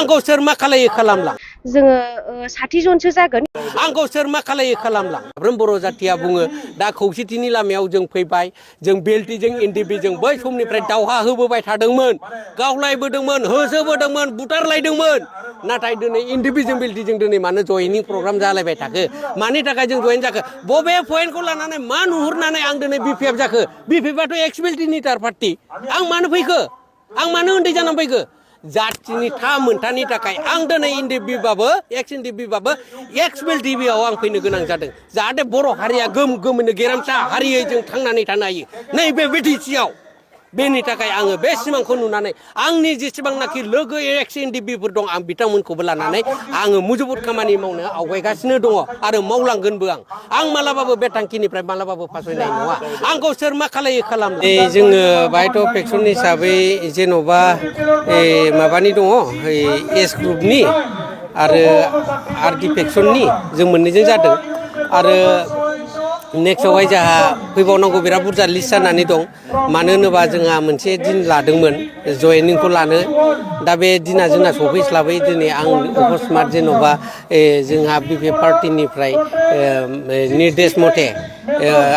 आंखौ सोर मा खालायो खालामलां जोङो 60 जनसो जागोन आंखौ सोर मा खालायो खालामलां साफ्रोम बर' जाथिया बुङो दा खौसेथिनि लामायाव जों फैबाय जों बेल्टिजों एनडिएफबिजों बै समनिफ्राय दावहा होबोबाय थादोंमोन गावलायबोदोंमोन होसोबोदोंमोन बुथारलायदोंमन नाथाय दिनै एनडिएफबिजों बेल्टिजों दिनै मानो जयनिं प्रग्राम जालायबाय थाखो मानि थाखाय जों जयेन जाखो बबे पइन्टखौ लानानै मा नुहुरनानै आं दिनै बिपिएफ जाखो बिपिएफआथ' एक्स बेल्टिनि टार पार्टि आं मानो फैखो आं मानो उन्दै जानानै फैखो जाथिनि मोनथानि थाखाय आं दिनै एनडिएफबिबाबो एक्स एनडिएफबिबाबो एक्स बेल्टिबिआव आं फैनो गोनां जादों जाहाथे बर' हारिया गोमोनो गेरेमसा हारियै जों थांनानै थानो हायो नैबे बिटिसिआव बेनि थाखाय आङो बे सिमांखौ नुनानै आंनि जेसेबांनाखि लोगो एक्स एनडिएफबिफोर दं आं बिथांमोनखौबो लानानै आङो मुजुबुद खामानि मावनो आवगायगासिनो दङ आरो मावलांगोनबो आं मालाबाबो बे थांखिनिफ्राय मालाबाबो फासयनाय नङा आंखौ सोर मा खालायो खालामो जोङो बाहायथ' फेक्सन हिसाबै जेन'बा माबानि दङ एस ग्रुपनि आरो आरडि फेक्सननि जों मोननैजों जादों आरो नेक्स्टआवहाय जोंहा फैबावनांगौ बिराद बुरजा लिस्ट जानानै दं मानो होनोबा जोंहा मोनसे दिन लादोंमोन जयनिंखौ लानो दा बे दिना जोंना सफैस्लाबै दिनै आं अकस्मात जेन'बा जोंहा बिपिएफ पार्टिनिफ्राय निर्देश मथे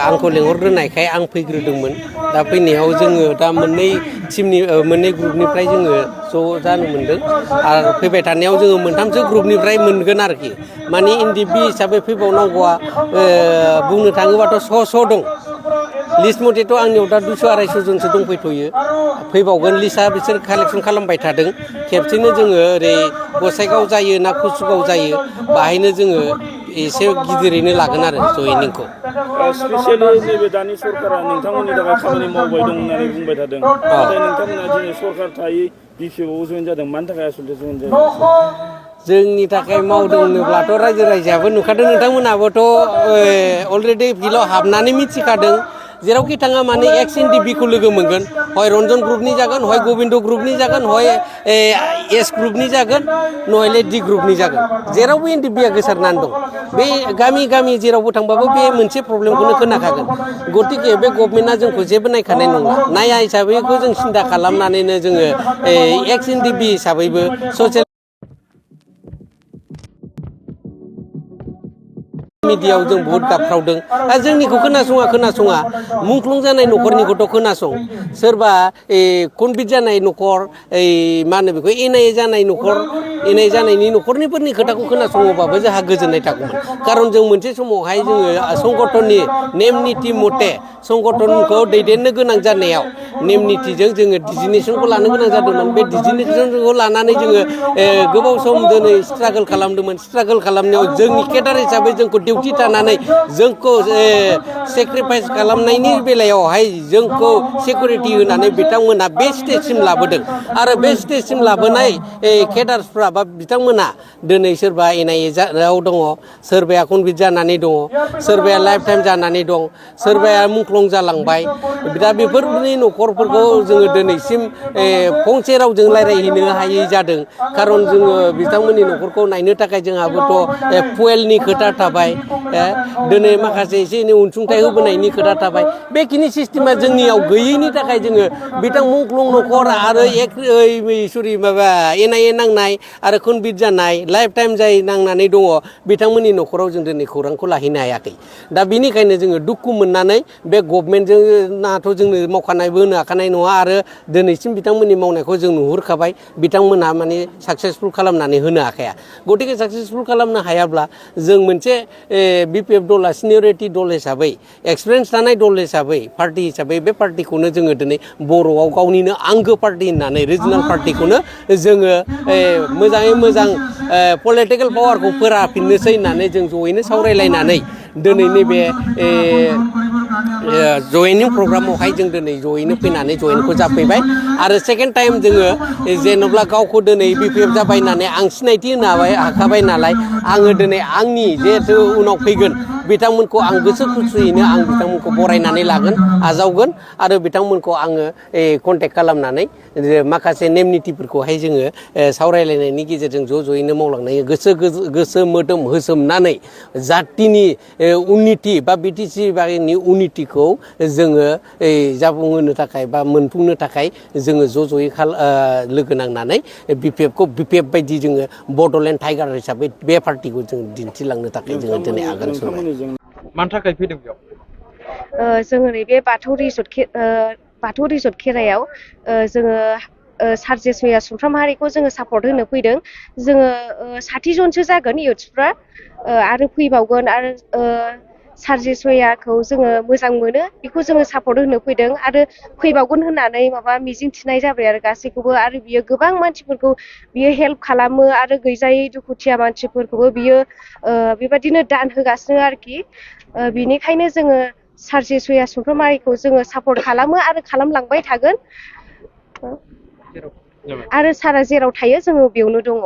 आंखौ लेंहरग्रोनायखाय आं फैग्रोदोंमोन दा फैनायाव जोङो दा मोननै ग्रुपनिफ्राय जोङो ज' जानो मोनदों आरो फैबाय थानायाव जोङो मोनथामसो ग्रुपनिफ्राय मोनगोन आरोखि माने एनडिएफबि हिसाबै फैबावनांगौआ बुंनो थाङोबाथ' स' दं लिस्ट मथेथ' आंनियाव दा 200-250 जनसो दंफैथ'यो फैबावगोन लिस्टआ बिसोर कालेक्सन खालामबाय थादों खेबसेनो जोङो ओरै गसाइगाव जायो ना कुसुगाव जायो बाहायनो जोङो एसे गिदिरैनो लागोन आरो जयनिंखौ स्पेसियेलि नैबे दानि सरकारा नोंथांमोननि थाखाय खामानि मावबाय दं होननानै बुंबाय थादों नाथाय नोंथांमोना दिनै सरकार थायै बिपिएफआव जयेन जादों मानि थाखाय आसलथे जयेन जादों जोंनि थाखाय मावदों होनोब्लाथ' रायजोआबो नुखादों नोंथांमोनाबोथ' अलरेडि फिल्डआव हाबनानै मिथिखादों जेरावखि थाङा माने एक्स एनडिएफबिखौ लोगो मोनगोन हय रन्जन ग्रुपनि जागोन हय गबिन्द ग्रुपनि जागोन हय एस ग्रुपनि जागोन नहले डि ग्रुपनि जागोन जेरावबो एनडिएफबिआ गोसारनानै दं बे गामि जेरावबो थांबाबो बे मोनसे प्रब्लेमखौनो खोनाखागोन गतिके बे गभर्नमेन्टआ जोंखौ जेबो नायखानाय नंला नाया हिसाबैखौ जों सिन्था खालामनानैनो जोङो एक्स एनडिएफबि हिसाबैबो ससियेल मिडियायाव जों बहुत गाबख्रावदों दा जोंनिखौ खोनासङा मुंख्लं जानाय न'खरनिखौथ' खोनासं सोरबा कनभिट जानाय न'खर मा होनो बेखौ एनआइए जानाय न'खर एनआइए जानायनि न'खरनिफोरनि खोथाखौ खोनासङोबाबो जोंहा गोजोननाय थागौमोन खारन जों मोनसे समावहाय जोङो संगठननि नेम निथि मथे संगठनखौ दैदेननो गोनां जानायाव नेम निथिजों जोङो डिजिगनेसनखौ लानो गोनां जादोंमोन बे डिजिगनेसनखौ लानानै जोङो गोबाव सम दिनै स्ट्रागोल खालामदोंमोन स्ट्रागोल खालामनायाव जोंनि केडार हिसाबै जोंखौ डिउटि थानानै जोंखौ सेक्रिफाइस खालामनायनि बेलायावहाय जोंखौ सिकिउरिटि होनानै बिथांमोना बे स्टेजसिम लाबोदों आरो बे स्टेजसिम लाबोनाय केडार्सफ्रा बा बिथांमोना दिनै सोरबा एनआइएआव दङ सोरबाया कनभिट जानानै दङ सोरबाया लाइफ टाइम जानानै दं सोरबाया मुंख्लं जालांबाय दा बेफोरनि न'खरफोरखौ जोङो दिनैसिम फंसे रावजों रायज्लायहैनो हायै जादों खारन जोङो बिथांमोननि न'खरखौ नायनो थाखाय जोंहाबोथ' फुवेलनि खोथा थाबाय दिनै माखासे एसे एनै अनसुंथाइ होबोनायनि खोथा थाबाय बेखिनि सिस्टेमा जोंनियाव गैयैनि थाखाय जोङो बिथां मुंख्लं न'खर आरो माबा एनआइए नांनाय आरो कनभिट जानाय लाइफ टाइम जाय नांनानै दङ बिथांमोननि न'खराव जों दिनै खौरांखौ लाहैनो हायाखै दा बिनिखायनो जोङो दुखु मोननानै बे गभर्नमेन्टजोंनाथ' जोंनो मावखानायबो होनो हाखानाय नङा आरो दिनैसिम बिथांमोननि मावनायखौ जों नुहुरखाबाय बिथांमोनहा माने साक्सेसफुल खालामनानै होनो हाखाया गतिके साक्सेसफुल खालामनो हायाब्ला जों मोनसे बिपिएफ दला सिनियरिटि दल हिसाबै एक्सपिरियेन्स थानाय दल हिसाबै पार्टि हिसाबै बे पार्टिखौनो जोङो दिनै बर'आव गावनिनो आंगो पार्टि होननानै रिजनेल पार्टिखौनो जोङो मोजाङै मोजां पलिटिकेल पावारखौ फोराफिननोसै होननानै जों जयैनो सावरायलायनानै दिनै नैबे जयनिं प्रग्रामावहाय जों दिनै जयैनो फैनानै जयेनखौ जाफैबाय आरो सेकेन्ड टाइम जोङो जेन'ब्ला गावखौ दिनै बिपिएफ जाबाय होननानै आं सिनायथि होनो हाखाबाय नालाय आङो दिनै आंनि जिहेथु उनाव फैगोन बिथांमोनखौ आं गोसो खुसियैनो आं बिथांमोनखौ बरायनानै लागोन आजावगोन आरो बिथांमोनखौ आङो कन्टेक्ट खालामनानै माखासे नेम निथिफोरखौहाय जोङो सावरायलायनायनि गेजेरजों ज' ज'यैनो मावलांनाय गोसो मोदोम होसोमनानै जातिनि उन्नति बा बिटिसि बारिनि उन्नतिखौ जोङो जाफुंहोनो थाखाय बा मोनफुंनो थाखाय जोङो ज' ज'यै लोगो नांनानै बिपिएफखौ बिपिएफ बायदि जोङो बड'लेण्ड टाइगार हिसाबै बे पार्टिखौ जों दिन्थिलांनो थाखाय जोङो दिनै आगान सुरबाय। मानि थाखाय फैदों बेयाव? जोङो नैबे बाथौ रिजर्ट खेरायाव जोङो सार्जेसमिया सुमफ्राम हारिखौ जोङो सापर्ट होनो फैदों। जोङो 60 जनसो जागोन इउथ्सफ्रा आरो फैबावगोन आरो सार्जेसमियाखौ जोङो मोजां मोनो बेखौ जोङो सापर्ट होनो फैदों आरो फैबावगोन होननानै माबा मिजिं थिनाय जाबाय आरो गासैखौबो आरो बियो गोबां मानसिफोरखौ बियो हेल्प खालामो आरो गैजायै दुखुथिया मानसिफोरखौबो बियो बेबायदिनो दान होगासिनो आरोखि बिनिखायनो जोङो सार्जेसमिया सुमफ्रामारिखौ जोङो सापर्ट खालामो आरो खालामलांबाय थागोन आरो सारा जेराव थायो जोङो बेयावनो दङ।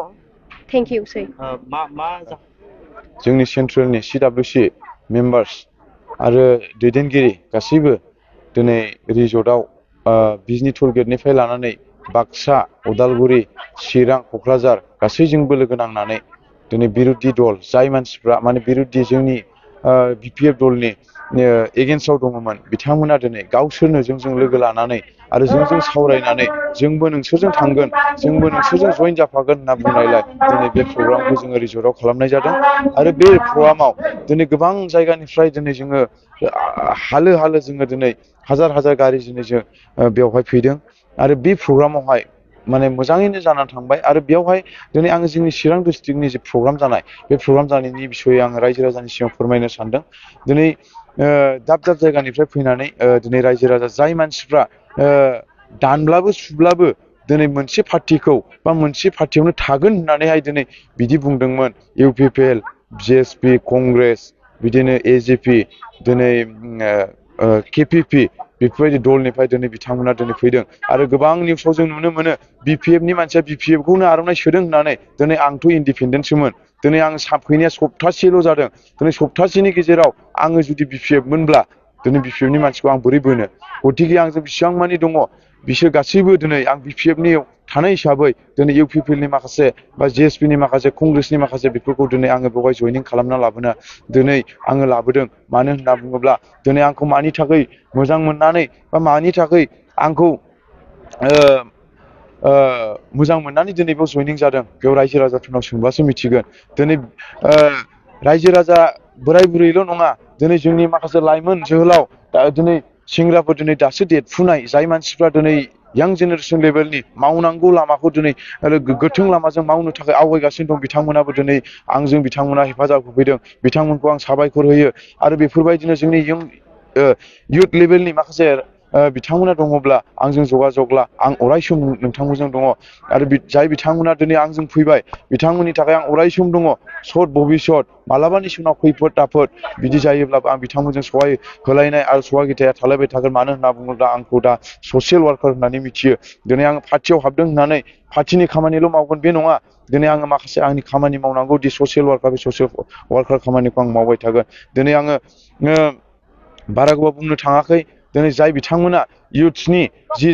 थेंक इउ सै। जोंनि सेन्ट्रेलनि CWC मेम्बार्स आरो दैदेनगिरि गासैबो दिनै रिजर्टआव बिजनि टल गेटनिफ्राय लानानै बाक्सा उदालगुरि चिरां क'क्राझार गासैजोंबो लोगो नांनानै दिनै बिरुद्धि दल जाय मानसिफ्रा माने बिरुद्धि जोंनि बिपिएफ दलनि एगेन्स्टआव दङमोन बिथांमोना दिनै गावसोरनो जोंजों लोगो लानानै आरो जोंजों सावरायनानै जोंबो नोंसोरजों थांगोन जोंबो नोंसोरजों जइन जाफागोन होनना बुंनायलाय दिनै बे प्रग्रामखौ जोङो रिजर्टआव खालामनाय जादों आरो बे प्रग्रामाव दिनै गोबां जायगानिफ्राय दिनै जोङो हालो हालो जोङो दिनै हाजार हाजार गारि दिनै जों बेवहाय फैदों आरो बे प्रग्रामावहाय माने मोजाङैनो जानानै थांबाय आरो बेयावहाय दिनै आङो जोंनि चिरां डिस्ट्रिक्टनि जे प्रग्राम जानाय बे प्रग्राम जानायनि बिसयै आङो रायजो राजानि सिगाङाव फोरमायनो सानदों। दिनै दाब दाब जायगानिफ्राय फैनानै दिनै रायजो राजा जाय मानसिफ्रा दानब्लाबो सुब्लाबो दिनै मोनसे पार्टिखौ बा मोनसे पार्टियावनो थागोन होननानैहाय दिनै बिदि बुंदोंमोन UPPL BSP कंग्रेस बिदिनो AJP दिनै KPP बेफोरबायदि दलनिफ्राय दिनै बिथांमोना दिनै फैदों आरो गोबां निउसाव जों नुनो मोनो बिपिएफनि मानसिया बिपिएफखौनो आर'नाइ सोदों होननानै दिनै आंथ' इन्डिपेन्डेन्टसोमोन दिनै आं फैनाया सप्तासेल' जादों दिनै सप्तासेनि गेजेराव आङो जुदि बिपिएफमोनब्ला दिनै बिपिएफनि मानसिखौ आं बोरै बोनो गतिके आंजों बेसेबां मानि दङ बिसोर गासैबो दिनै आं बिपिएफनियाव थानाय हिसाबै दिनै UPPLनि माखासे बा JSPनि माखासे कंग्रेसनि माखासे बेफोरखौ दिनै आङो बेवहाय जयनिं खालामना लाबोनो दिनै आङो लाबोदों मानो होनना बुङोब्ला दिनै आंखौ मानि थाखाय मोजां मोननानै बा मानि थाखाय आंखौ मोजां मोननानै दिनै बेयाव जयनिं जादों बेयाव रायजो राजाफोरनाव सोंब्लासो मिथिगोन दिनै रायजो राजा बोराय बुरैल' नङा दिनै जोंनि माखासे लाइमोन जोहोलाव दिनै सेंग्राफोर दिनै दासो देरफुनाय जाय मानसिफ्रा दिनै यां जेनेरेसन लेभेलनि मावनांगौ लामाखौ दिनै गोथों लामाजों मावनो थाखाय आवगायगासिनो दं बिथांमोनाबो दिनै आंजों बिथांमोना हेफाजाब होफैदों बिथांमोनखौ आं साबायखर होयो आरो बेफोरबायदिनो जोंनि इयुथ लेभेलनि माखासे बिथांमोना दङब्ला आंजों जगाजगला आं अरायसम नोंथांमोनजों दङ आरो जाय बिथांमोना दिनै आंजों फैबाय बिथांमोननि थाखाय आं अरायसम दङ सत भबिसत मालाबानि समाव खैफोद आफोद बिदि जायोब्लाबो आं बिथांमोनजों सहाय होलायनाय आरो सहायगिताया थालायबाय थागोन मानो होनना बुङोब्ला आंखौ दा ससियेल वार्कार होननानै मिथियो दिनै आं पार्टियाव हाबदों होननानै पार्टिनि खामानिल' मावगोन बे नङा दिनै आङो माखासे आंनि खामानि मावनांगौ दि ससियेल वार्कार बे ससियेल वार्कार खामानिखौ आं मावबाय थागोन दिनै आङो बारा गोबाव बुंनो थाङाखै दिनै जाय बिथांमोना इयुथ्सनि जि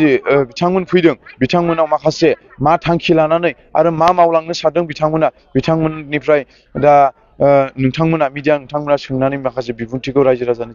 बिथांमोन फैदों बिथांमोनाव माखासे मा थांखि लानानै आरो मा मावलांनो सानदों बिथांमोननिफ्राय दा नोंथांमोना मिडिया नोंथांमोना सोंनानै माखासे बिबुंथिखौ रायजो राजानि